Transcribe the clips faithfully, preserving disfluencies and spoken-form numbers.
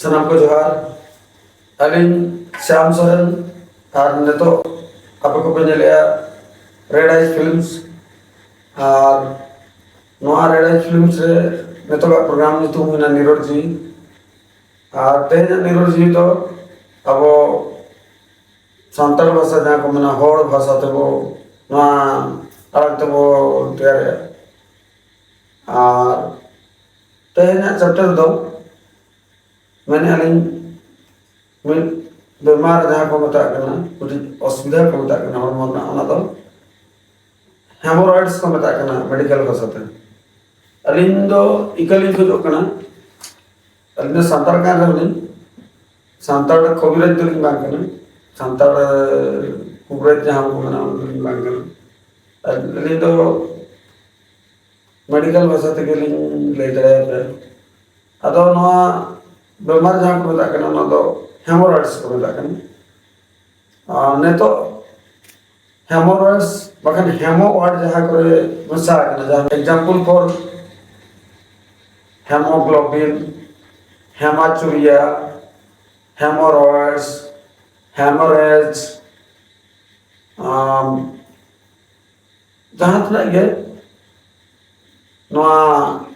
ᱥᱟᱱᱟᱢ ᱠᱚ ᱡᱚᱦᱟᱨ᱾ ᱟᱹᱞᱤᱧ ᱥᱭᱟᱢ ᱥᱚᱨᱮᱱ, ᱟᱨ ᱱᱤᱛᱚᱜ ᱟᱯᱮ ᱠᱚᱯᱮ ᱧᱮᱞᱮᱜᱼᱟ Red Eyes Films᱾ ᱟᱨ ᱱᱚᱣᱟ Red Eyes Films ᱨᱮ ᱱᱤᱛᱚᱜᱟᱜ ᱯᱨᱳᱜᱨᱟᱢ ᱧᱩᱛᱩᱢ ᱦᱩᱭᱱᱟ ᱱᱤᱨᱚᱲ ᱡᱤᱣᱤ᱾ ᱟᱨ ᱛᱮᱦᱮᱧᱟᱜ ᱱᱤᱨᱚᱲ ᱡᱤᱣᱤ ᱫᱚ ᱟᱵᱚ ᱥᱟᱱᱛᱟᱲ ᱵᱷᱟᱥᱟ, ᱡᱟᱦᱟᱸ ᱠᱚ ᱢᱮᱱᱟ ᱦᱚᱲ ᱵᱷᱟᱥᱟ ᱛᱮᱵᱚ, ᱱᱚᱣᱟ ᱟᱲᱟᱝ ᱛᱮᱵᱚ ᱛᱮᱭᱟᱨᱮᱜᱼᱟ᱾ ᱟᱨ ᱛᱮᱦᱮᱧᱟᱜ ᱪᱮᱯᱴᱟᱨ ᱫᱚ ᱢᱮᱱᱮᱫᱼᱟ ᱞᱤᱧ, ᱢᱤᱫ ᱵᱮᱢᱟᱨ ᱡᱟᱦᱟᱸ ᱠᱚ ᱢᱮᱛᱟᱜ ᱠᱟᱱᱟ, ᱢᱤᱫᱴᱤᱡ ᱚᱥᱩᱵᱤᱫᱷᱟ ᱠᱚ ᱢᱮᱛᱟᱜ ᱠᱟᱱᱟ ᱦᱚᱲᱢᱚ ᱨᱮᱱᱟᱜ, ᱚᱱᱟ ᱫᱚ ᱦᱮᱢᱳᱨᱚᱭᱮᱰᱥ ᱠᱚ ᱢᱮᱛᱟᱜ ᱠᱟᱱᱟ ᱢᱮᱰᱤᱠᱮᱞ ᱵᱷᱟᱥᱟᱛᱮ᱾ ᱟᱹᱞᱤᱧ ᱫᱚ ᱤᱠᱟᱹ ᱞᱤᱧ ᱠᱷᱚᱡᱚᱜ ᱠᱟᱱᱟ, ᱟᱹᱞᱤᱧ ᱫᱚ ᱥᱟᱱᱛᱟᱲ ᱠᱟᱱ ᱨᱮᱦᱚᱸ ᱞᱤᱧ, ᱥᱟᱱᱛᱟᱲ ᱠᱚᱵᱤᱨᱟᱡᱽ ᱫᱚᱞᱤᱧ ᱵᱟᱝ ᱠᱟᱱᱟ, ᱥᱟᱱᱛᱟᱲ ᱠᱚᱵᱤᱨᱟᱡᱽ ᱡᱟᱦᱟᱸ ᱠᱚ ᱢᱮᱱᱟ, ᱚᱱᱟ ᱫᱚᱞᱤᱧ ᱵᱟᱝ ᱠᱟᱱᱟ᱾ ᱟᱹᱞᱤᱧ ᱫᱚ ᱢᱮᱰᱤᱠᱮᱞ ᱵᱷᱟᱥᱟ ᱛᱮᱜᱮ ᱞᱤᱧ ᱞᱟᱹᱭ ᱫᱟᱲᱮᱭᱟᱯᱮᱭᱟ᱾ ᱟᱫᱚ ᱱᱚᱣᱟ ᱵᱮᱢᱟᱨ ᱡᱟᱦᱟᱸ ᱠᱚ ᱢᱮᱛᱟᱜ ᱠᱟᱱᱟ, ᱚᱱᱟ ᱫᱚ ᱦᱮᱢᱳᱨᱚᱭᱮᱰᱥ ᱠᱚ ᱢᱮᱛᱟᱜ ᱠᱟᱱᱟ᱾ ᱟᱨ ᱱᱤᱛᱚᱜ ᱦᱮᱢᱳᱨᱚᱭᱮᱰᱥ ᱵᱟᱠᱷᱟᱱ ᱦᱮᱢᱳ ᱳᱣᱟᱨᱰ ᱡᱟᱦᱟᱸ ᱠᱚᱨᱮ ᱢᱮᱥᱟ ᱟᱠᱟᱱᱟ, ᱡᱟᱦᱟᱸ example for hemoglobin, hematuria, hemorrhoids, hemorrhage, ᱟᱢ, ᱡᱟᱦᱟᱸ ᱛᱤᱱᱟᱹᱜ ᱜᱮ ᱱᱚᱣᱟ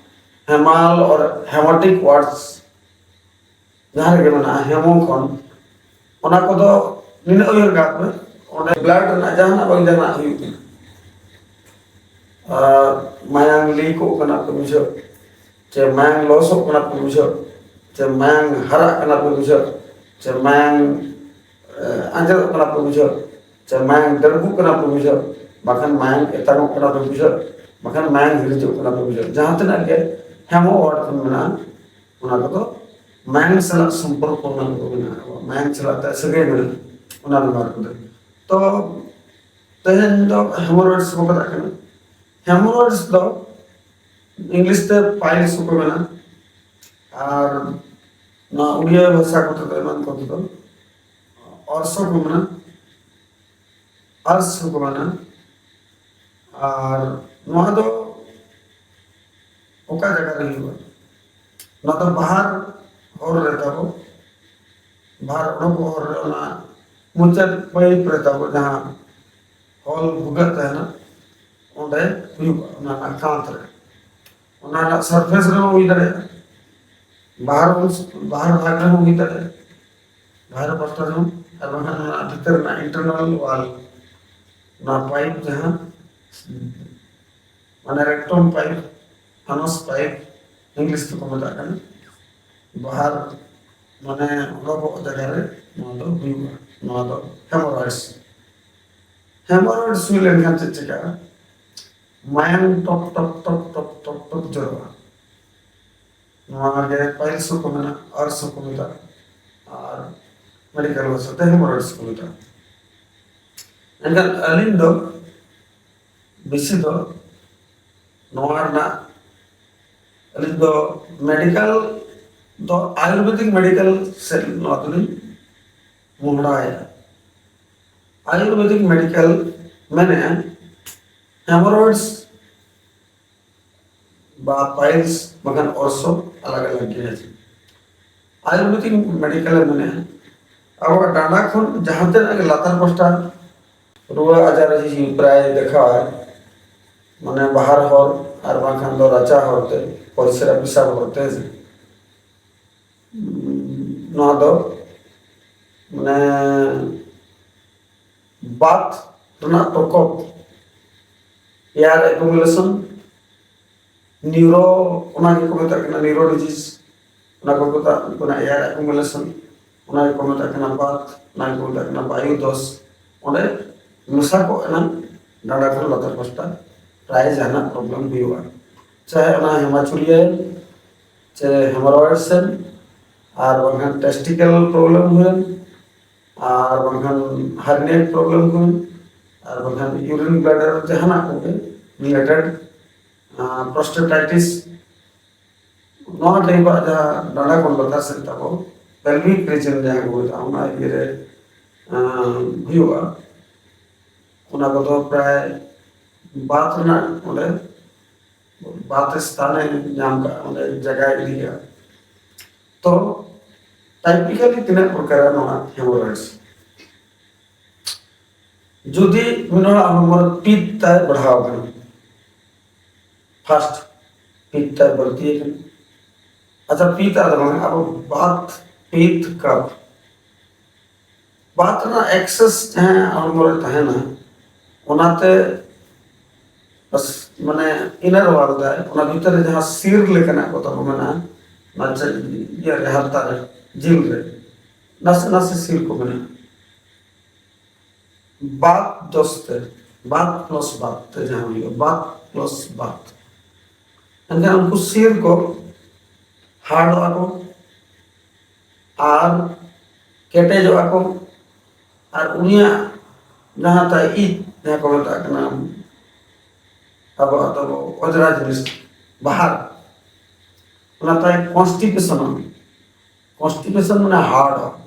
hemal or hemotic words ᱡᱟᱦᱟᱸ ᱨᱮᱜᱮ ᱢᱮᱱᱟᱜᱼᱟ, ᱦᱮᱢᱳ ᱠᱷᱚᱱ, ᱚᱱᱟ ᱠᱚᱫᱚ ᱱᱤᱱᱟᱹᱜ ᱩᱭᱦᱟᱹᱨ ᱠᱟᱜ ᱢᱮ, ᱚᱸᱰᱮ ᱵᱞᱟᱰ ᱨᱮᱱᱟᱜ ᱡᱟᱦᱟᱱᱟᱜ ᱵᱟᱝ ᱡᱟᱦᱟᱱᱟᱜ ᱦᱩᱭᱩᱜ ᱠᱟᱱᱟ᱾ ᱟᱨ ᱢᱟᱭᱟᱝ ᱞᱤᱠᱚᱜ ᱠᱟᱱᱟ ᱯᱮ ᱵᱩᱡᱷᱟᱹᱣ, ᱪᱮ ᱢᱟᱭᱟᱝ ᱞᱚᱥᱚᱜ ᱠᱟᱱᱟ ᱯᱮ ᱵᱩᱡᱷᱟᱹᱣ, ᱪᱮ ᱢᱟᱭᱟᱝ ᱦᱟᱨᱟᱜ ᱠᱟᱱᱟ ᱯᱮ ᱵᱩᱡᱷᱟᱹᱣ, ᱪᱮ ᱢᱟᱭᱟᱝ, ᱮ, ᱟᱸᱡᱮᱫᱚᱜ ᱠᱟᱱᱟ ᱯᱮ ᱵᱩᱡᱷᱟᱹᱣ, ᱪᱮ ᱢᱟᱭᱟᱝ ᱫᱟᱹᱲᱜᱩᱜ ᱠᱟᱱᱟ ᱯᱮ ᱵᱩᱡᱷᱟᱹᱣ, ᱵᱟᱠᱷᱟᱱ ᱢᱟᱭᱟᱝ ᱮᱛᱟᱝᱚᱜ ᱠᱟᱱᱟ ᱯᱮ ᱵᱩᱡᱷᱟᱹᱣ, ᱵᱟᱠᱷᱟᱱ ᱢᱟᱭᱟᱝ ᱦᱤᱨᱤᱡᱚᱜ ᱠᱟᱱᱟ ᱯᱮ ᱵᱩᱡᱷᱟᱹᱣ, ᱡᱟᱦᱟᱸ ᱛᱤᱱᱟᱹᱜ ᱜᱮ ᱦᱮᱢᱳ ᱳᱣᱟᱨᱰ ᱠᱷᱚᱱ ᱢᱮᱱᱟᱜᱼᱟ, ᱚᱱᱟ ᱠᱚᱫᱚ ᱢᱟᱭᱟᱝ ᱥᱟᱞᱟᱜ ᱥᱚᱢᱯᱚᱨᱠᱚ ᱚᱱᱟ ᱠᱚᱫᱚ ᱢᱮᱱᱟᱜᱼᱟ, ᱢᱟᱭᱟᱝ ᱥᱟᱞᱟᱜ ᱛᱮ ᱥᱟᱹᱜᱟᱹᱭ ᱢᱮᱱᱟᱜᱼᱟ, ᱚᱱᱟ ᱵᱮᱢᱟᱨ ᱠᱚᱫᱚ᱾ ᱛᱚ ᱛᱮᱦᱮᱧ ᱫᱚ ᱦᱮᱢᱳᱨᱚᱭᱮᱰᱥ ᱵᱚ ᱢᱮᱛᱟᱜ ᱠᱟᱱᱟ᱾ ᱦᱮᱢᱳᱨᱚᱭᱮᱰᱥ ᱫᱚ ᱤᱝᱞᱤᱥ ᱛᱮ ᱯᱟᱭᱤᱞᱥ ᱠᱚ ᱢᱮᱱᱟ, ᱟᱨ ᱱᱚᱣᱟ ᱩᱲᱤᱭᱟ ᱵᱷᱟᱥᱟ ᱠᱚᱛᱮ ᱫᱚ ᱮᱢᱟᱱ ᱠᱚᱛᱮ ᱫᱚ ᱚᱨᱥᱚ ᱠᱚ ᱢᱮᱱᱟ, ᱟᱨᱥ ᱠᱚ ᱢᱮᱱᱟ᱾ ᱟᱨ ᱱᱚᱣᱟ ᱫᱚ ᱚᱠᱟ ᱡᱟᱭᱜᱟ ᱨᱮ ᱦᱩᱭᱩᱜᱼᱟ? ᱱᱚᱣᱟ ᱫᱚ ᱵᱟᱦᱟᱨ ᱦᱚᱨ ᱨᱮ ᱛᱟᱵᱚ, ᱵᱟᱦᱟᱨ ᱚᱰᱚᱠᱚᱜ ᱦᱚᱨ ᱨᱮ, ᱚᱱᱟ ᱢᱩᱪᱟᱹᱫ ᱯᱟᱭᱤᱯ ᱨᱮ ᱛᱟᱵᱚ ᱡᱟᱦᱟᱸ ᱦᱚᱞ ᱵᱷᱩᱜᱟᱹᱜ ᱛᱟᱦᱮᱱᱟ, ᱚᱸᱰᱮ ᱦᱩᱭᱩᱜᱼᱟ, ᱚᱱᱟ ᱨᱮᱱᱟᱜ ᱠᱟᱸᱛ ᱨᱮ᱾ ᱚᱱᱟ ᱨᱮᱱᱟᱜ surface ᱨᱮᱦᱚᱸ ᱦᱩᱭ ᱫᱟᱲᱮᱭᱟᱜᱼᱟ, ᱵᱟᱦᱟᱨ ᱵᱟᱦᱟᱨ ᱵᱷᱟᱜᱽ ᱨᱮᱦᱚᱸ ᱦᱩᱭ ᱫᱟᱲᱮᱭᱟᱜᱼᱟ, ᱵᱟᱦᱨᱮ ᱯᱟᱥᱴᱟ ᱨᱮᱦᱚᱸ, ᱟᱨ ᱵᱟᱝᱠᱷᱟᱱ ᱚᱱᱟ ᱵᱷᱤᱛᱟᱹᱨ ᱨᱮᱱᱟᱜ internal wall, ᱚᱱᱟ ᱯᱟᱭᱤᱯ ᱡᱟᱦᱟᱸ ᱢᱟᱱᱮ rectum pipe, anus pipe English ᱛᱮᱠᱚ ᱢᱮᱛᱟᱜ ᱠᱟᱱᱟ, ᱵᱟᱦᱟᱨ ᱢᱟᱱᱮ ᱚᱰᱚᱠᱚᱜ ᱡᱟᱭᱜᱟ ᱨᱮ ᱱᱚᱣᱟ ᱫᱚ ᱦᱩᱭᱩᱜᱼᱟ, ᱱᱚᱣᱟ ᱫᱚ hemorrhoids᱾ Hemorrhoids ᱦᱩᱭ ᱞᱮᱱᱠᱷᱟᱱ ᱪᱮᱫ ᱪᱤᱠᱟᱹᱜᱼᱟ? ᱢᱟᱭᱟᱝ ᱴᱚᱯ ᱴᱚᱯ ᱴᱚᱯ ᱴᱚᱯ ᱴᱚᱯ ᱴᱚᱯ ᱡᱚᱨᱚᱜᱼᱟ᱾ ᱱᱚᱣᱟ ᱜᱮ piles ᱦᱚᱸᱠᱚ ᱢᱮᱱᱟ, ᱟᱨᱥ ᱦᱚᱸᱠᱚ ᱢᱮᱛᱟᱜᱼᱟ, ᱟᱨ ᱢᱮᱰᱤᱠᱟᱞ ᱵᱷᱟᱥᱟᱛᱮ hemorrhoids ᱠᱚ ᱢᱮᱛᱟᱜᱼᱟ᱾ ᱮᱱᱠᱷᱟᱱ ᱟᱹᱞᱤᱧ ᱫᱚ ᱵᱮᱥᱤ ᱫᱚ ᱱᱚᱣᱟ ᱨᱮᱱᱟᱜ, ᱟᱹᱞᱤᱧ ᱫᱚ ᱢᱮᱰᱤᱠᱟᱞ ᱫᱚ ᱟᱭᱩᱨᱵᱮᱫᱤᱠ ᱢᱮᱰᱤᱠᱟᱞ ᱥᱮᱫ ᱱᱚᱣᱟ ᱫᱚᱞᱤᱧ ᱢᱚᱦᱰᱟᱭᱟ᱾ ᱟᱭᱩᱨᱵᱮᱫᱤᱠ ᱢᱮᱰᱤᱠᱟᱞ ᱢᱮᱱᱮᱫᱼᱟ, ᱦᱮᱢᱳᱨᱚᱭᱮᱰᱥ ᱵᱟ ᱯᱟᱭᱤᱞᱥ ᱵᱟᱝᱠᱷᱟᱱ ᱚᱨᱥᱚ ᱟᱞᱟᱜᱽ ᱟᱞᱟᱜᱽ ᱜᱮᱭᱟ᱾ ᱟᱭᱩᱨᱵᱮᱫᱤᱠ ᱢᱮᱰᱤᱠᱟᱞ ᱢᱮᱱᱮᱫᱼᱟ, ᱟᱵᱚᱣᱟᱜ ᱰᱟᱸᱰᱟ ᱠᱷᱚᱱ ᱡᱟᱦᱟᱸ ᱛᱤᱱᱟᱹᱜ ᱜᱮ ᱞᱟᱛᱟᱨ ᱯᱟᱥᱴᱟ ᱨᱩᱣᱟᱹ ᱟᱡᱟᱨ ᱡᱩᱫᱤ ᱯᱨᱟᱭ ᱫᱮᱠᱷᱟᱣᱟᱭ, ᱢᱟᱱᱮ ᱵᱟᱦᱟᱨ ᱦᱚᱨ ᱟᱨ ᱵᱟᱝᱠᱷᱟᱱ ᱫᱚ ᱨᱟᱪᱟ ᱦᱚᱨᱛᱮ, ᱯᱚᱨᱤᱥᱨᱟ ᱯᱮᱥᱟᱵ ᱦᱚᱨᱛᱮ, ᱱᱚᱣᱟ ᱫᱚ ᱢᱟᱱᱮ ᱵᱟᱛ ᱨᱮᱱᱟᱜ ᱯᱨᱚᱠᱳᱯ, air accumulation, ᱱᱤᱭᱩᱨᱳ, ᱚᱱᱟ ᱜᱮᱠᱚ ᱢᱮᱛᱟᱜ ᱠᱟᱱᱟ ᱱᱤᱭᱩᱨᱳ ᱰᱤᱡᱤᱡᱽ, ᱚᱱᱟ ᱠᱚ ᱢᱮᱛᱟᱜ ᱠᱟᱱᱟ air accumulation, ᱚᱱᱟ ᱜᱮᱠᱚ ᱢᱮᱛᱟᱜ ᱠᱟᱱᱟ ᱵᱟᱛ, ᱚᱱᱟ ᱜᱮᱠᱚ ᱢᱮᱛᱟᱜ ᱠᱟᱱᱟ ᱵᱟᱭᱩ ᱫᱳᱥ᱾ ᱚᱸᱰᱮ ᱢᱮᱥᱟ ᱠᱚᱜ ᱮᱱᱟᱝ ᱰᱟᱸᱰᱟ ᱠᱷᱚᱱ ᱞᱟᱛᱟᱨ ᱯᱟᱥᱴᱟ ᱯᱨᱟᱭ ᱡᱟᱦᱟᱱᱟᱜ ᱯᱨᱚᱵᱞᱮᱢ ᱦᱩᱭᱩᱜᱼᱟ, ᱪᱟᱦᱮ ᱚᱱᱟ ᱦᱮᱢᱟᱪᱩᱨᱤᱭᱟ ᱥᱮ ᱦᱮᱢᱳᱨᱚᱭᱮᱰ ᱥᱮᱱ, ᱟᱨ ᱵᱟᱝᱠᱷᱟᱱ ᱴᱮᱥᱴᱤᱠᱮᱞ ᱯᱨᱚᱵᱞᱮᱢ ᱦᱩᱭᱮᱱ, ᱟᱨ ᱵᱟᱝᱠᱷᱟᱱ ᱦᱟᱨᱱᱤᱭᱟ ᱯᱨᱚᱵᱞᱮᱢ ᱦᱩᱭᱮᱱ, ᱟᱨ ᱵᱟᱝᱠᱷᱟᱱ ᱤᱭᱩᱨᱤᱱ ᱵᱞᱟᱰᱟᱨ ᱡᱟᱦᱟᱱᱟᱜ ᱠᱚᱜᱮ ᱨᱤᱞᱮᱴᱮᱰ ᱯᱨᱚᱥᱴᱮᱴᱟᱭᱴᱤᱥ, ᱱᱚᱣᱟ ᱴᱟᱭᱤᱯ ᱟᱜ ᱡᱟᱦᱟᱸ ᱰᱟᱸᱰᱟ ᱠᱷᱚᱱ ᱞᱟᱛᱟᱨ ᱥᱮᱫ ᱛᱟᱵᱚ pelvic region ᱡᱟᱦᱟᱸ ᱠᱚ ᱢᱮᱛᱟᱜᱼᱟ, ᱚᱱᱟ ᱤᱭᱟᱹ ᱨᱮ ᱦᱩᱭᱩᱜᱼᱟ᱾ ᱚᱱᱟ ᱠᱚᱫᱚ ᱯᱨᱟᱭ ᱵᱟᱛ ᱨᱮᱱᱟᱜ ᱚᱸᱰᱮ ᱵᱟᱛ ᱥᱛᱷᱟᱱᱮ ᱧᱟᱢ ᱠᱟᱜᱼᱟ, ᱚᱸᱰᱮ ᱡᱟᱭᱜᱟᱭ ᱤᱫᱤ ᱠᱟᱜᱼᱟ᱾ ᱛᱚ ᱴᱟᱭᱯᱤᱠᱟᱞᱤ ᱛᱤᱱᱟᱹᱜ ᱯᱨᱚᱠᱟᱨᱟ ᱱᱚᱣᱟ ᱦᱮᱢᱳᱨᱚᱭᱮᱰᱥ? ᱡᱩᱫᱤ ᱢᱤᱫ ᱦᱚᱲᱟᱜ ᱦᱚᱲᱢᱚ ᱨᱮ ᱯᱤᱛ ᱛᱟᱭ ᱵᱟᱲᱦᱟᱣ ᱟᱠᱟᱱᱟ, ᱯᱷᱟᱥᱴ ᱯᱤᱛ ᱛᱟᱭ ᱵᱟᱹᱲᱛᱤ ᱟᱠᱟᱱᱟ᱾ ᱟᱪᱪᱷᱟ, ᱯᱤᱛ ᱟᱨ ᱵᱟᱝ, ᱟᱵᱚ ᱵᱟᱛ, ᱯᱤᱛ, ᱠᱟᱯ, ᱵᱟᱛ ᱨᱮᱱᱟᱜ ᱮᱠᱥᱮᱥ ᱡᱟᱦᱟᱸ ᱦᱚᱲᱢᱚ ᱨᱮ ᱛᱟᱦᱮᱱᱟ, ᱚᱱᱟᱛᱮ ᱵᱟᱥ, ᱢᱟᱱᱮ, ᱤᱱᱟᱨ ᱣᱟᱞ ᱫᱟᱭ, ᱚᱱᱟ ᱵᱷᱤᱛᱟᱹᱨ ᱨᱮ ᱡᱟᱦᱟᱸ ᱥᱤᱨ ᱞᱮᱠᱟᱱᱟᱜ ᱠᱚ ᱛᱟᱵᱚ ᱢᱮᱱᱟᱜᱼᱟ, ᱚᱱᱟ ᱪᱮᱫ ᱤᱭᱟᱹ ᱨᱮ, ᱦᱟᱨᱛᱟ ᱨᱮ, ᱡᱤᱞ ᱨᱮ ᱱᱟᱥᱮ ᱱᱟᱥᱮ ᱥᱤᱨ ᱠᱚ ᱢᱮᱱᱟᱜᱼᱟ᱾ ᱵᱟᱛ ᱫᱚᱥ ᱛᱮ, ᱵᱟᱛ ᱯᱞᱟᱥ ᱵᱟᱛ ᱛᱮ ᱡᱟᱦᱟᱸ ᱦᱩᱭᱩᱜᱼᱟ, ᱵᱟᱛ ᱯᱞᱟᱥ ᱵᱟᱛ, ᱮᱱᱠᱷᱟᱱ ᱩᱱᱠᱩ ᱥᱤᱨ ᱠᱚ ᱦᱟᱨᱰᱚᱜᱼᱟ ᱠᱚ ᱟᱨ ᱠᱮᱴᱮᱡᱚᱜᱼᱟ ᱠᱚ, ᱟᱨ ᱩᱱᱤᱭᱟᱜ ᱡᱟᱦᱟᱸ ᱛᱟᱭ ᱤᱡ, ᱡᱟᱦᱟᱸ ᱠᱚ ᱢᱮᱛᱟᱜ ᱠᱟᱱᱟ ᱟᱵᱚᱣᱟᱜ ᱫᱚ ᱚᱡᱽᱨᱟ ᱡᱤᱱᱤᱥ, ᱵᱟᱦᱟᱨ, ᱚᱱᱟ ᱛᱟᱭ ᱠᱚᱱᱥᱴᱤᱯᱮᱥᱚᱱ, ᱠᱚᱱᱥᱴᱤᱯᱮᱥᱚᱱ ᱢᱟᱱᱮ ᱦᱟᱨᱰᱚᱜᱼᱟ,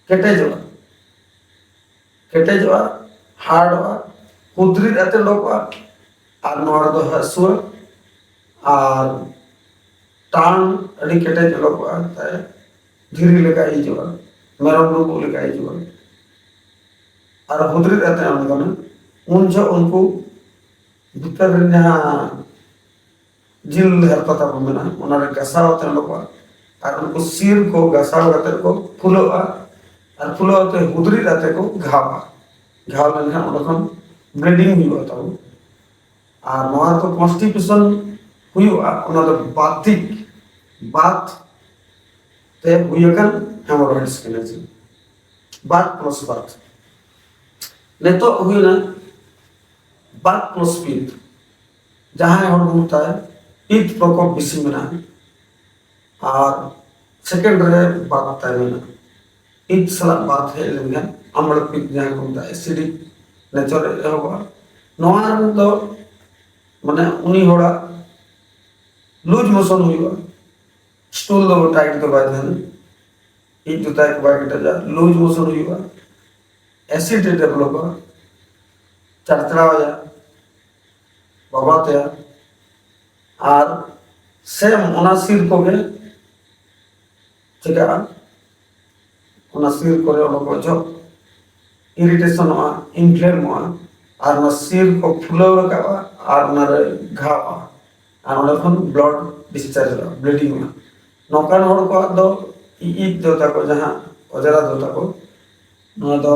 ᱠᱮᱴᱮᱡᱚᱜᱼᱟ, ᱠᱮᱴᱮᱡᱚᱜᱼᱟ, ᱦᱟᱨᱰᱚᱜᱼᱟ, ᱦᱩᱫᱽᱨᱤᱫ ᱟᱛᱮ ᱚᱰᱚᱠᱚᱜᱼᱟ, ᱟᱨ ᱱᱚᱣᱟ ᱨᱮᱫᱚ ᱦᱟᱹᱥᱩᱣᱟᱹ ᱟᱨ ᱴᱟᱱ ᱟᱹᱰᱤ ᱠᱮᱴᱮᱡ ᱚᱰᱚᱠᱚᱜᱼᱟ, ᱛᱟᱭ ᱫᱷᱤᱨᱤ ᱞᱮᱠᱟ ᱦᱤᱡᱩᱜᱼᱟ, ᱢᱮᱨᱚᱢ ᱞᱩᱵᱩᱜ ᱞᱮᱠᱟ ᱦᱤᱡᱩᱜᱼᱟ᱾ ᱟᱨ ᱦᱩᱫᱽᱨᱤᱫ ᱟᱛᱮ ᱟᱬᱜᱚᱱᱟ᱾ ᱩᱱ ᱡᱚᱦᱚᱜ ᱩᱱᱠᱩ ᱵᱷᱤᱛᱟᱹᱨ ᱨᱮ ᱡᱟᱦᱟᱸ ᱡᱤᱞ ᱦᱟᱨᱛᱟ ᱛᱟᱵᱚ ᱢᱮᱱᱟᱜᱼᱟ, ᱚᱱᱟᱨᱮ ᱜᱟᱥᱟᱣ ᱟᱛᱮ ᱚᱰᱚᱠᱚᱜᱼᱟ᱾ ᱟᱨ ᱩᱱᱠᱩ ᱥᱤᱨ ᱠᱚ ᱜᱟᱥᱟᱣ ᱠᱟᱛᱮ ᱠᱚ ᱯᱷᱩᱞᱟᱹᱜᱼᱟ, ᱟᱨ ᱯᱷᱩᱞᱟᱹᱣ ᱟᱛᱮ ᱦᱩᱫᱽᱨᱤᱫ ᱟᱛᱮ ᱠᱚ ᱜᱷᱟᱣᱟ᱾ ᱜᱷᱟᱣ ᱞᱮᱱᱠᱷᱟᱱ ᱚᱸᱰᱮ ᱠᱷᱚᱱ ᱵᱞᱤᱰᱤᱝ ᱦᱩᱭᱩᱜᱼᱟ ᱛᱟᱵᱚ᱾ ᱟᱨ ᱱᱚᱣᱟ ᱫᱚ ᱠᱚᱱᱥᱴᱤᱯᱮᱥᱚᱱ ᱦᱩᱭᱩᱜᱼᱟ, ᱚᱱᱟ ᱫᱚ ᱵᱟᱛᱤᱠ, ᱵᱟᱛ ᱛᱮ ᱦᱩᱭ ᱟᱠᱟᱱ ᱦᱮᱢᱳᱨᱚᱭᱮᱰᱥ ᱠᱟᱱᱟ᱾ ᱡᱮ ᱵᱟᱛ ᱯᱞᱟᱥ ᱵᱟᱛ᱾ ᱱᱤᱛᱚᱜ ᱦᱩᱭᱱᱟ ᱵᱟᱛ ᱯᱞᱟᱥ ᱯᱤᱛ᱾ ᱡᱟᱦᱟᱸᱭ ᱦᱚᱲ ᱵᱚᱱ ᱢᱮᱛᱟᱭᱟ ᱯᱤᱛ ᱯᱨᱚᱠᱳᱯ ᱵᱮᱥᱤ ᱢᱮᱱᱟᱜᱼᱟ, ᱟᱨ ᱥᱮᱠᱮᱱᱰ ᱨᱮ ᱵᱟᱛ ᱛᱟᱭ ᱢᱮᱱᱟᱜᱼᱟ, ᱯᱤᱛ ᱥᱟᱞᱟᱜ ᱵᱟᱛ ᱦᱮᱡ ᱞᱮᱱᱠᱷᱟᱱ ᱟᱢᱲᱟ ᱯᱤᱛ, ᱡᱟᱦᱟᱸ ᱠᱚ ᱢᱮᱛᱟᱜᱼᱟ ᱮᱥᱤᱰᱤᱠ ᱱᱮᱪᱟᱨ ᱮᱦᱚᱵᱚᱜᱼᱟ᱾ ᱱᱚᱣᱟ ᱨᱮᱫᱚ ᱢᱟᱱᱮ ᱩᱱᱤ ᱦᱚᱲᱟᱜ ᱞᱩᱡᱽ ᱢᱳᱥᱚᱱ ᱦᱩᱭᱩᱜᱼᱟ, ᱥᱴᱩᱞ ᱫᱚ ᱴᱟᱭᱤᱴ ᱫᱚ ᱵᱟᱭ ᱛᱟᱦᱮᱱᱟ, ᱤᱡ ᱫᱚ ᱛᱟᱭ ᱵᱟᱭ ᱠᱮᱴᱮᱡᱟ, ᱞᱩᱡᱽ ᱢᱳᱥᱚᱱ ᱦᱩᱭᱩᱜᱼᱟ, ᱮᱥᱤᱰ ᱰᱮᱵᱷᱞᱚᱯᱟ, ᱪᱟᱨᱪᱟᱣᱟᱭᱟ, ᱵᱟᱵᱟᱛᱮᱭᱟ, ᱟᱨ ᱥᱮᱢ ᱚᱱᱟ ᱥᱤᱨ ᱠᱚᱜᱮ ᱪᱤᱠᱟᱹᱜᱼᱟ, ᱚᱱᱟ ᱥᱤᱨ ᱠᱚᱨᱮ ᱚᱰᱚᱠᱚᱜ ᱡᱚᱦᱚᱜ ᱤᱨᱤᱴᱮᱥᱚᱱᱚᱜᱼᱟ, ᱤᱱᱯᱷᱞᱮᱢᱚᱜᱼᱟ, ᱟᱨ ᱚᱱᱟ ᱥᱤᱨ ᱠᱚ ᱯᱷᱩᱞᱟᱹᱣ ᱨᱟᱠᱟᱵᱼᱟ ᱟᱨ ᱚᱱᱟᱨᱮ ᱜᱷᱟᱣᱼᱟ, ᱟᱨ ᱚᱸᱰᱮ ᱠᱷᱚᱱ ᱵᱞᱟᱰ ᱰᱤᱥᱪᱟᱨᱡᱚᱜᱼᱟ, ᱵᱞᱤᱰᱤᱝᱚᱜᱼᱟ᱾ ᱱᱚᱝᱠᱟᱱ ᱦᱚᱲ ᱠᱚᱣᱟᱜ ᱫᱚ ᱤᱡ ᱫᱚ ᱛᱟᱠᱚ, ᱡᱟᱦᱟᱸ ᱚᱡᱽᱨᱟ ᱫᱚ ᱛᱟᱠᱚ, ᱱᱚᱣᱟ ᱫᱚ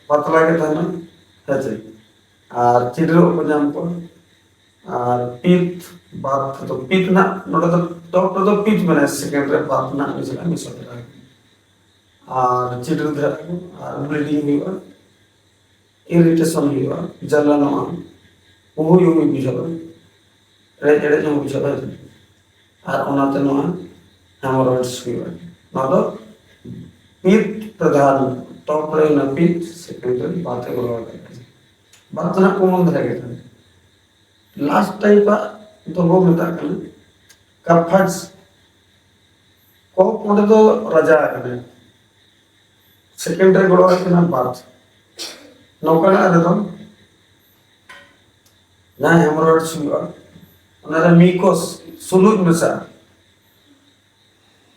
ᱯᱟᱛᱞᱟ ᱜᱮ ᱛᱟᱦᱮᱱᱟ, ᱦᱮᱸ ᱥᱮ? ᱟᱨ ᱪᱤᱰᱨᱟᱹᱜ ᱠᱚ ᱧᱟᱢ ᱠᱚᱣᱟ᱾ ᱟᱨ ᱯᱤᱛ, ᱵᱟᱛ ᱫᱚ ᱯᱤᱛ ᱱᱟᱜ, ᱱᱚᱰᱮ ᱫᱚ ᱴᱚᱯ ᱨᱮᱫᱚ ᱯᱤᱛ ᱢᱮᱱᱟᱜᱼᱟ, ᱥᱮᱠᱮᱱᱰ ᱨᱮ ᱵᱟᱛ ᱱᱟᱜ ᱢᱮᱥᱟᱜᱼᱟ, ᱢᱮᱥᱟ ᱛᱚᱨᱟ ᱟᱠᱟᱱᱟ᱾ ᱟᱨ ᱪᱤᱰᱨᱟᱹ ᱫᱷᱟᱨᱟ ᱠᱚ, ᱟᱨ ᱵᱞᱤᱰᱤᱝ ᱦᱩᱭᱩᱜᱼᱟ, ᱤᱨᱤᱴᱮᱥᱚᱱ ᱦᱩᱭᱩᱜᱼᱟ, ᱡᱟᱞᱟᱱᱚᱜᱼᱟ, ᱩᱦᱩᱭ ᱩᱦᱩᱭ ᱵᱩᱡᱷᱟᱹᱜᱼᱟ, ᱮᱲᱮᱡ ᱮᱲᱮᱡ ᱦᱚᱸ ᱵᱩᱡᱷᱟᱹᱜᱼᱟ᱾ ᱟᱨ ᱚᱱᱟᱛᱮ ᱱᱚᱣᱟ ᱦᱮᱢᱳᱨᱚᱭᱮᱰᱥ ᱦᱩᱭᱩᱜᱼᱟ᱾ ᱱᱚᱣᱟ ᱫᱚ ᱯᱤᱛ ᱯᱨᱚᱫᱷᱟᱱ, ᱴᱚᱯ ᱨᱮ ᱚᱱᱟ ᱯᱤᱛ, ᱥᱮᱠᱮᱱᱰ ᱨᱮ ᱵᱟᱛ ᱮ ᱜᱚᱲᱚ ᱟᱠᱟᱫᱟ᱾ ᱵᱟᱛ ᱫᱚ ᱱᱟᱜ ᱠᱚᱢᱚᱱ ᱫᱷᱟᱨᱟ ᱜᱮ ᱠᱟᱱᱟ᱾ ᱞᱟᱥᱴ ᱴᱟᱭᱤᱯ ᱟᱜ ᱫᱚ ᱵᱚ ᱢᱮᱛᱟᱜ ᱠᱟᱱᱟ ᱠᱟᱯᱷᱟᱡᱽ᱾ ᱠᱚᱯ ᱚᱸᱰᱮ ᱫᱚ ᱨᱟᱡᱟ ᱠᱟᱱᱟᱭ, ᱥᱮᱠᱮᱱᱰ ᱨᱮ ᱜᱚᱲᱚ ᱟᱭ ᱠᱟᱱᱟ ᱵᱟᱛ᱾ ᱱᱚᱝᱠᱟᱱᱟᱜ ᱨᱮᱫᱚ ᱡᱟᱦᱟᱸ ᱦᱮᱢᱳᱨᱚᱭᱮᱰᱥ ᱦᱩᱭᱩᱜᱼᱟ, ᱚᱱᱟᱨᱮ ᱢᱤᱠᱚᱥ, ᱥᱩᱱᱩᱡ ᱢᱮᱥᱟ,